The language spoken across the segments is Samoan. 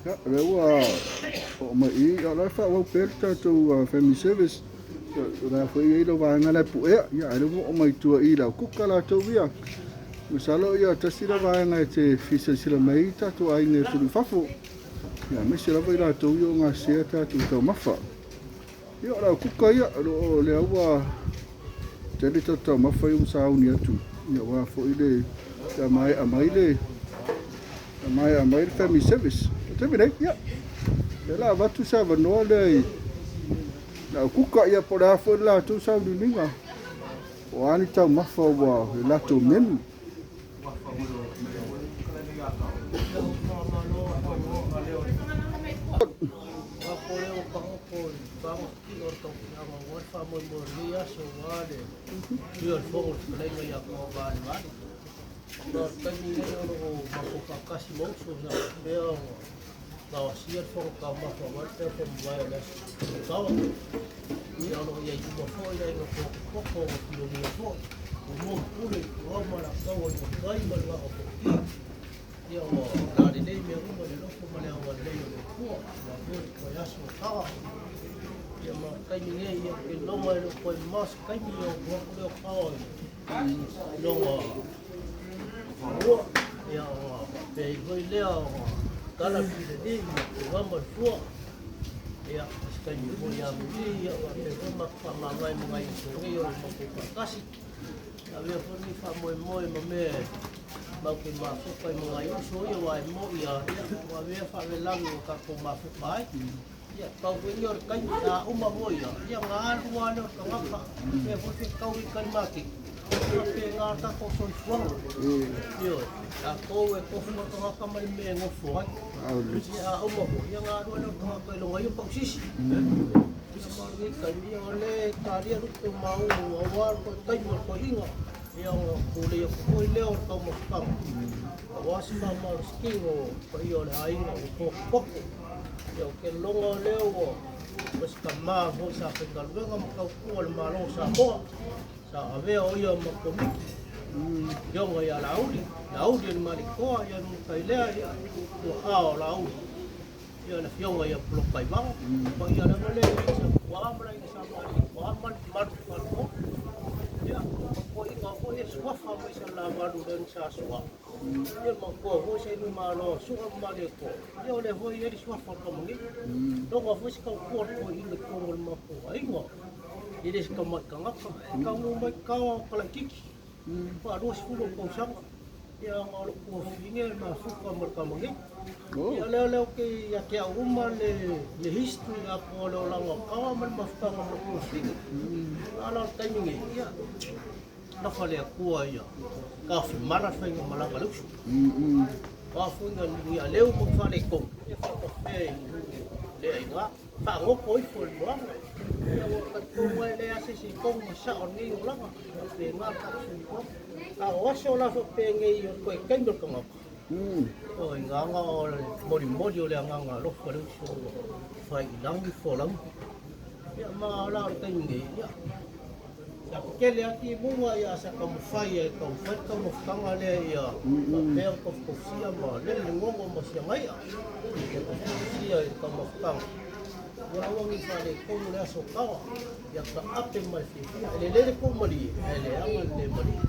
Ia, o lea ua oo mai i i, o la e faaauau pea le tatou family service. O la foi e i ai lau vaega la e puea, ia, ae o lea ua oo mai tua i i le au kuka latou ia. Masalo ia tasi la vaega e te fia silasila mai ai tatou aiga e tuli i fafo. Ia, aemaise lava i latou ia o gasea tatou taumafa. Ia, o le au kuka ia, o lo o lea ua tele tatou taumafa ia ua sauni atu. Ia, aua foi le, pe a maea mai le, pe a maea mai le family service. O le taimi nei, ia, lea la avatu se avanoa lea i le au kuka, ia, po o le a foi le latou sauniuniga. O a ni taumafa ua i le latou menu. Gaosia le fono taumafa aua le pepa mavae o le aso Tawa. Ia o lo o i ai uma foi le aiga potopoto ua filomia foi. Ua mua ma pule i tua ma Alataua i matai ma le vaa o Poti. Ia ua lalelei mea uma i le alofa ma le agalelei o le Atua. Ua foi le toe aso o Tawa. Ia ma le taimi nei ia ke loma e le o toe mamao se taimi ia o atu lea o Tawa i lona fanua. Ia ona faapea ai foi lea ona tala le fileli ma tua ma le fua. Ia, o se taimi foi ia Muli, ia faapea foi matou faamavae ma nai uso nei o le matou faatasi. Avea foi lenei faamoemoe ma mea matou te mafuta ai ma nai uso ia, aua e moni lava, ia, ua avea faalavelave ua tatou mafuta ai. Ia, pau foi ia o le taimi, a uma foi ia, ia ona alu lava lea o le tagata, mea foi fetau i kalimaketi, ia faapena le tatou soifuaga. Ioe, tatou e tofu le tagata ma le mea e nofo ai. Ia, a uma foi, ia ona alu lava lea o le tagata i lona ia pausisi. Ia, ma o lenei taimi, ia o lea e talia lupe o maua aua le taimi o le toeaina. Ia, ona tulei atu foi lea o le taumafataga, aua se faamalositino o paia o le aiga ua potopoto. Ia, ou te lagona o lea ua ua se tama foi sa faigaluega ma tautua le Malo o Samoa, sa avea o ia ma Komiti, Afioga ia Laauli, Laauli e le Malietoa, ia Nutailea, ia tuaa o Laauli, ia le Afioga ia Polokaivaga, paia lava lea i sa tuaa ma le aiga sa Malietoa ma le mamalu o le Faletolu. Ia, tapuaiga foi e suafa mai Salelavalu lea na sa sua. Ia matua foi se itumalo o Su'a ma Malietoa. Ia o lea foi e i ai le suafa o le Kamani. Logo foi se tautua o le toeaina i totonu o le matou aiga. E le se tamai tagata. E taunuu mai Tawa o Kalaititi. Faa-20 o tausaga. Ia ona o lou tuafafine e mafuta ma le Kamani. Ia lea lea ou te ia te au uma le le history atoa o le olaga o Tawa ma le mafutaga ma lou tuafafine. A la o le taimi nei, ia Alofa le Atua ia taofimala le faiga malaga a le uso. O a foi ni aleu ma ni faaletonu, ia faatafea i le aiga, faagoto ifo i le moana. Ia ua talitonu lava e leai lava se isi e tonu ma sao i lenei olaga, e faapena le tatou soifuaga. A o aso la faapenei o le toe taimi o le tagata, o i agaga o le molimoli o le agaga alofa o le uso ua fai i lagi folauga. Ia ma la o le taimi nei, ia Sa tetele atu i luga ia sa taumafai ai taumafai le taumafataga lea ia faapea ona tofutofusia ma lele le gogo ma siagaia ia tofutofusia i le taumafataga ia aua ne i faaletonu le aso tawa ia taape ma le fiafia. E lelei le tuumalie ae leaga le le malie.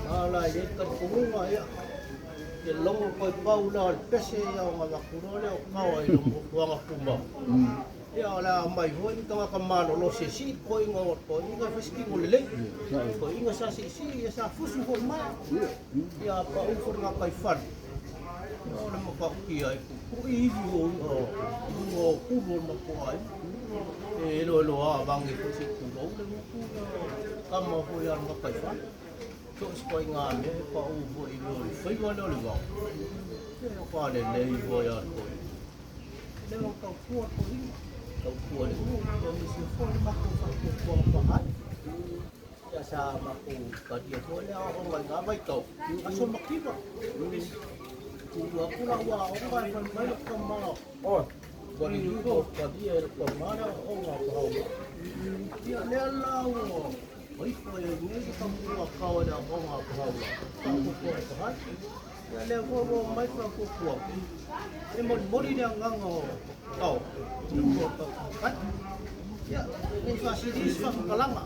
A la e i ai le talitonuga ia ia logo toe pau la o le pese ia ona avatu loa lea o tawa i lou motuaga tumau. Ia, o le a aumai foi ni tagata malolo se sii toeaiga o toeaiga e fai se tino lelei. Toeaiga sa siisii, ia sa fusu foi maea. Ia pau foi le gataifale. Ia o le matautia e tuitui ivi o i'a i luga o pulu o le matou aiga. E eloeloa avange foi se i tulou le gutu ia tama foi a le gataifale. So o se ituaiga mea e pau foi i luga o le faiva lea o le vao. Ia e matua lelei foi a le toeaina. E le o tautua le toeaina, tautua le nuu, ia nisi foi le matou faatuatuaga pagai. Ia sa matou talia foi le aoaoga i na vaitau, aso mativa. Tuua atu lau aoga e fai mai lou tama, ua liliu ua talia e lou tama le aoaoga a Pahaulaa. Ia lea la ua ifo ai nei le tautua tao i le aoaoga a Pahaulaa, faatuatuaga pagai. Ia lea foi ua oo mai le faafuafuaga, e molimoli le agaga o Kao i le Nofoa Faaupufai. Ia, ne i faasili se faamatalaga,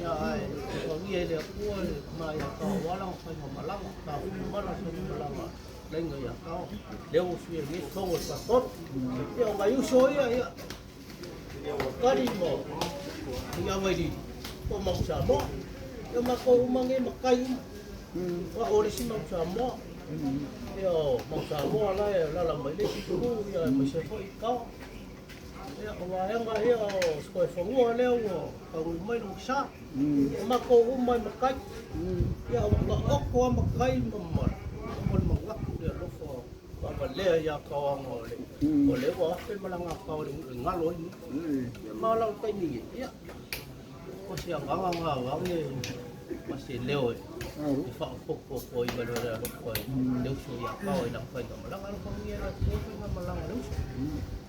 ia ae alofagia e le Atua le tama ia Kao aua lana faigamalaga, taufumala le faigamalaga a le fetalaiga ia Kao, lea ua usuia nei fofoga o le Faletolu. Ia o nai uso ia, ia, o Tali ma Faiavailili po o Manu Samoa. Ia o matou uma nei matai uma. O au o le isi Manu Samoa. Ia o Manu Samoa la e alaala mai le isi itu, ia aemaise foi i Kao. Ia o vaega ia o se toefanua lea ua taunuu mai lona sa. O matou uma e matai. Ia ua taoto lava matai ma ma le manatu i le alofa faavalea ia Taoaga o le o lea ua afe le malaga a Tao i le nuu e galo ai nei. Ia ma lau taimi nei, ia o se agaga na avane ma se leo e faaopoopo atu ai ma le alofa i le uso ia Tao i lana faigamalaga. Alofagia e le Atua faigamalaga a le uso.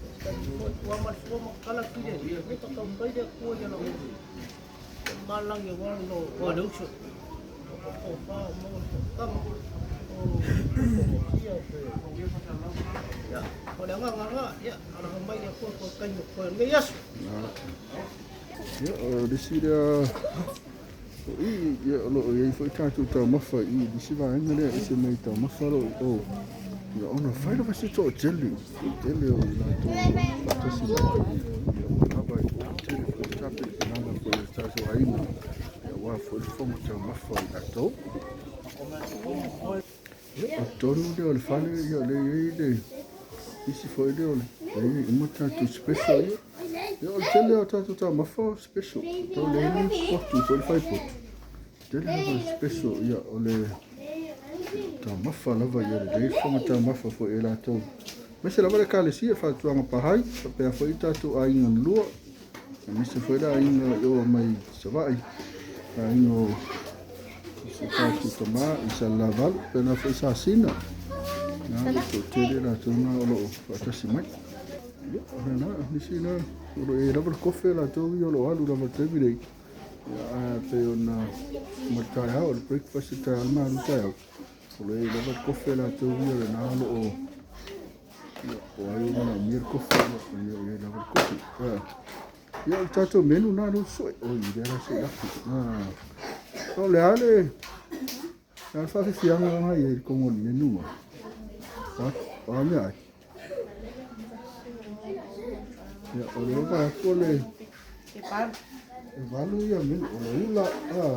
Se taimi foi tua ma le sua ma tatala atu i le Alii, ia tataumai le Atua i ala uma. Malagi aua o le uso. O tofa o maua le sootaga. O tomotia pe. Ia, o le agaga lena, ia, alofa mai le Atua toe taimi o totoe o lenei aso. Ia, o le isi lea o i, ia, o lo o i ai foi tatou taumafa i i isi vaega lea, ese mai taumafa o lo o i o. Ia, ona fai lava se toatele, toatele o i latou o lo o faatasi mai. Ia, ua lava i o tele foi le tapenapenaga foi a le tatou aiga, ia, aua foi le fofoga taumafa o i latou. Ia, o totonu lea o le fale, ia, o lea e i ai le isi foi lea o le, e i ai uma tatou special ia. Ia, o le tele o tatou taumafa special. Tau leai ni potu foi le fai potu. Tele lava special, ia, o le taumafa lava ia lelei fofoga taumafa foi e latou. Aemaise lava le Ekalesia Fautuaga Pahai, faapea foi tatou aiga na lua. Aemaise foi le aiga i o mai Savaii, aiga o si tatou tama i Salelavalu, faapena foi Sasina. Na le toatele latou na o lo o faatasi mai. Ia, o lena, nisi na, o lo o i ai lava le kofe latou ia o lo o alu lava i le taimi nei. Ia, ae pei ona ma le taeao, o le breakfast i le taeao, le malu taeao, o lo o i ai lava le kofe latou ia lena o lo o, ia, po o ai o manaomia le kofe, ia, o lo o i ai lava le kofe. Ia, o le tatou menu na lea ua sue. Oi, lea la se i lafi. O le a le, le a le faafiafiaga na i ai i totonu o le menu ma? O a mea ai? Ia, o lea ua vaai atu o le E valu. E valu ia menu, o le ula, O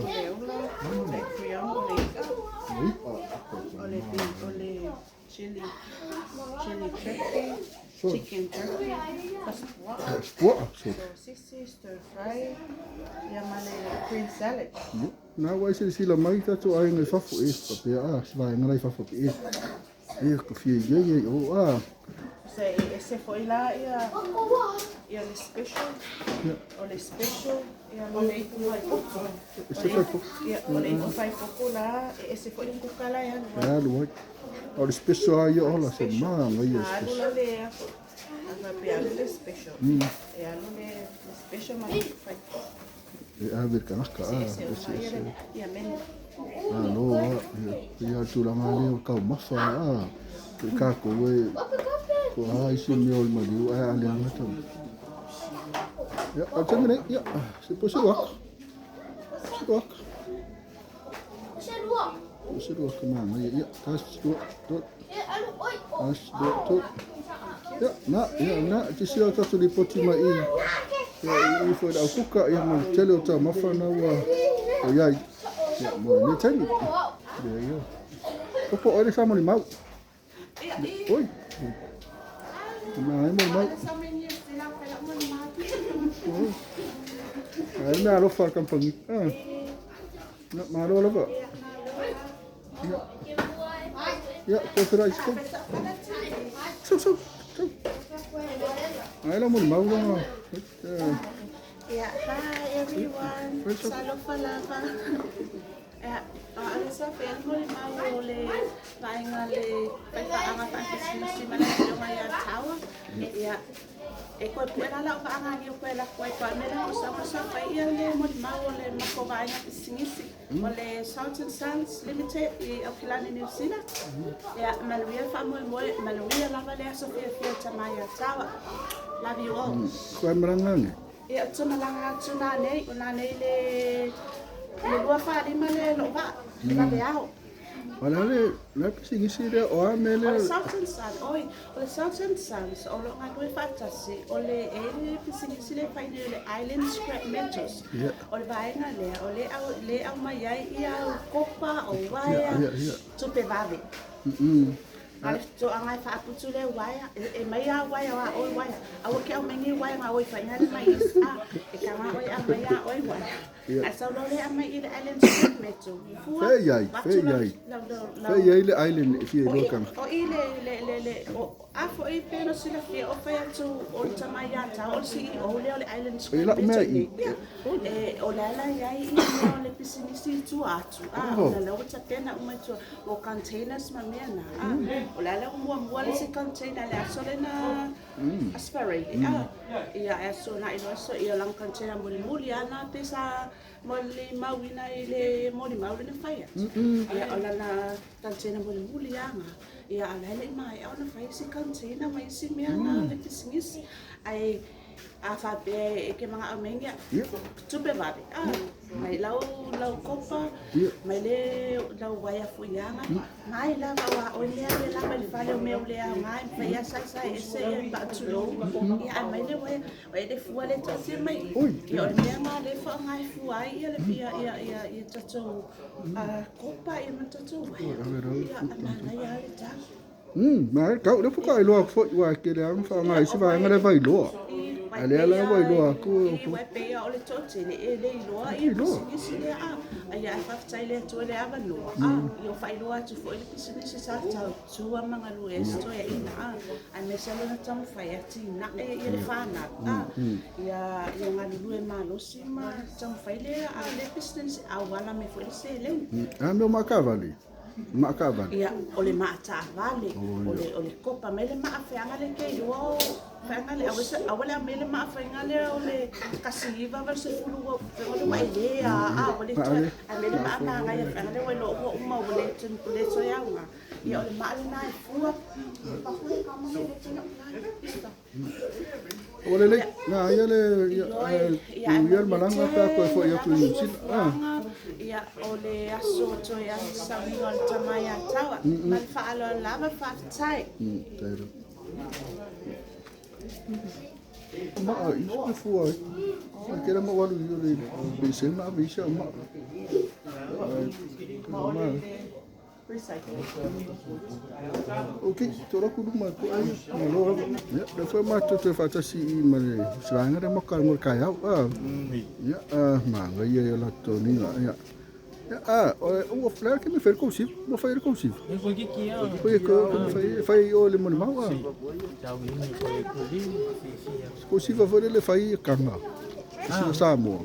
le ula, o le cream, o le i'a. O le i'a. O le, o le chili, chili turkey, So, chicken turkey, fasipua'a, Pua'a, so. sosisi, stir fry, ia ma le green salad. Ia, na ua e silasila mai tatou aiga i fafo e faapea a se vaega la i fafo pe e e ka fia i ai o a. Se e ese foi la ia ia le special. O le special ia ma le ipu fai popo. Ese fai popo. Ia, o le ipu fai popo la e ese foi le kuka la e alu ai. E alu ai. O le special a ia ola se manaia A alu special. la le a faapea alu le special. E alu le special ma le ipu fai popo. E ave le kanaka a Ese ese uma ia ese. le ia menu. Malo a ia ia tulaga lea o taumafa a e kākou e ko a isi mea o le maliu ae a leaga tau. Ia, o le taimi nei, ia, se po se uaka. Se uaka. Se uaka manaia, ia, tasi, lua, tolu. Tasi, lua, tolu. Ia, na, ia, na, te sila o tatou lipoti mai i, ia, i foi le aukuka, ia, ma le tele o taumafa na ua o iai. Ia, mo lenei taimi. Ia, ia. Popo oe le sa molimau. Oi. Na ai molimau. Ai mea alofa a le kamupani. Ah. Ia, malo lava. Ia. Ia, toe ferai se kou. Sau, sau, sau. Ai la molimau langa. Yeah, hi everyone. Salofa lava. Yeah, Sa fia molimau o le vaega le faifaaga faapisinisi ma le afioga ia Taua. Ia, e toe pue la lau vaagagiu koe lako ai toa mea o sa sa fai ia le molimau o le matou vaega pisinisi o le Salt and Sons Limited i Aukilani, Niu Sila. Ia, manuia le faamoemoe, manuia lava le aso fiafia o tama ia Taua. Love you all. Koe malaga ne. Ia, ou te malaga atu nanei, o nanei le 25 le lou vaa, le vaveao. O le ale le pisinisi lea o a mea O le lea. Salt and Sons, oi, o le Salt and Sons, o lo o galue faatasi, o le e le pisinisi le fai nei o le Island Scrap Metals. O le vaega lea, o le au, le aumai ai ia au kopa, o uaea, tupe vave. A le toaga e faaputu le uaea, e mai a uaea o a oe uaea. Aua ke aumai ni uaea nga oi fai le mai is a, e ka nga oi aumai a oi uaea. Ae sau loa le aumai i le Island Scrap Metal. Fua, Fea i ai, avatu fea i lau, ai. lau, lau, Fea lau i ai le island e fia O iloa i, kanga. o i le, le, le, le, o, a foi pe no silafia o fai atu o le tama ia Tao, o le CEO lea o le Island E Scrap lau mea Metal i. nei. Ia, e, o le ala i ai i mea o le pisinisi i tua atu. A, o le ua tapena uma i tua, o containers ma mea na. A, o le ala ua muamua le isi container le aso lena Asparate. A, ia e aso na iloa so ia lang container mulimuli ana pe sa molimauina i le molimau le na fai atu. Ia o lana container mulimuli anga. Ia a la le mai ona fai isi container ma isi mea na le pisinisi. Ai a faapea e ke manga au mengia tupe vave. A, mai lau lau kopa, mai le lau uaea fuiaga, mai lava ua oi mea le lava i le fale o mea o le aoga e mafai lava saesae ese ia faatulou. Ia ae mai le uaea, e le fua le taatia mai i. Ia o le mea lena lea e faaaoga e fua ai ia le ia ia ia ia tatou kopa ia ma tatou uaea. Ia a manaia lava le tau. Ma e kau le fuka iloa atu foi ua tele lava ona faaaoga i isi vaega lea vailoa. I A lea la ua iloa atu I wai pea o le toatele e le iloa ia pisinisi lea a ai ai faafetai le Atua i le avanoa a ia faailoa atu foi le pisinisi sa tautua ma galue ai se toeaina a aemaise lona taumafai e atinae ia le fanau a ia ia galulue malosi ma taumafai le a le pisinisi auala mai foi le seleni. A mea o maakavale. Maakavale. Ia, o le maa taavale, o le o le kopa mai le maa feaga le ke iloa o feaga le aua aua le aumai le maa faiga lea o le 1980 ua feaga le ua elea a ua le toe aumai le maa manaia feaga le ua iloa ua uma ua le le toe aoga. Ia o le maa lena e fua. Paku le kama le le tena ula. Ua lelei, na ia le ia ia le malaga pe a toe foi atu i Niu Sila. Ah. Ia, o le aso toe sauniga o le tama ia Taua. Ma le faaaloalo lava, faafetai. Maa i se fua ai. Ai ke la ma walu i le le se ma ave i se maa. Ma o le recycle. Ok, tō raku luma ko ai, ma lo lava. Ia, le foi mātou te whaatasi i ma le svaenga le moka ngo le kai au. Ah. Ia, ah, ma ngai ia la tōninga. Ia. Ia, ah, o ua flare ke me fer kousi, mo fai le kousi. Foi que que é? Foi ko fai fai o le mo mau ah. Kousi va foi le fai kanga. Si Samoa.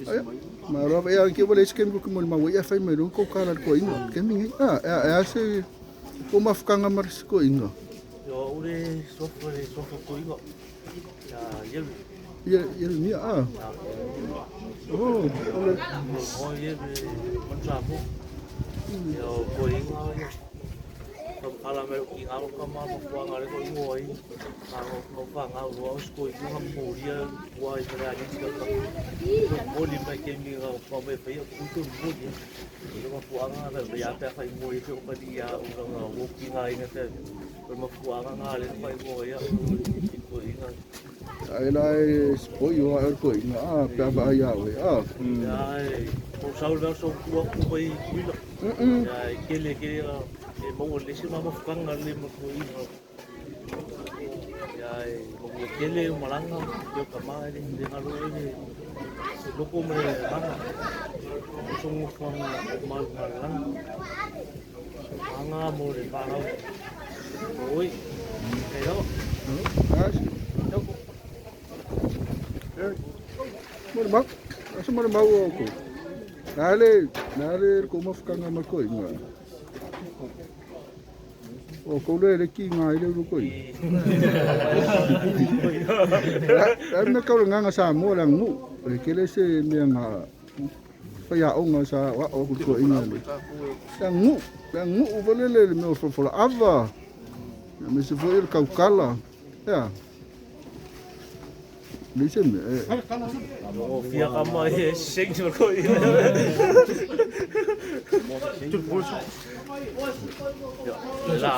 Ah. Ma roa ia ke wale skem ko mo mau ia fai mai ko kala ko inga. Ke mingi. Ah, e a se o mafukanga mar ko inga. Yo ure sofo le sofo ko inga. Ya yelu. Ia ia mia ah. Oh, ole. O yelu mansa mo. Yo ko inga yo. Ka kala me i ngā ka ma mo kwa ngā le ko ingo ai. Ka ngo ngo pa ngā ro o sko inga mo ria wa i mea ni tika ka. Ko moli mai ke mi ngā pa me whai ku to moli. I ma puanga ka ya te whai mo i te o ka di ya o ngā wo ki ngā inga te. Ko ma puanga ngā le whai mo ia i ko inga. Ai la e spoi o ai ko inga ah pe va ai au ah. Ya e ko sau la so ku ku mai kuila. Ya e kele kele e mo le se ma mafukanga le mo ko inga. Ya e mo le kele o malanga ke ka ma le le ngalo le loko me langa. Songo fanga ma langa. Anga mo le parau. Oi. Kai lo. Ah. Mo mau. Asa mo mau o ko. La le Le a le kou mafutaga ma le toeaina? O kou le le kiga ai le ulu toeaina. Le a le mea tau le agaga Samoa le aganuu. E tele se mea na faiaoga sa aoao atu i le toeaina le aganuu. Le aganuu foi lele i le mea o le folafolaava, aemaise foi o le tautala. E a? Leai se mea. E. Fia kama e sing se ko i. La.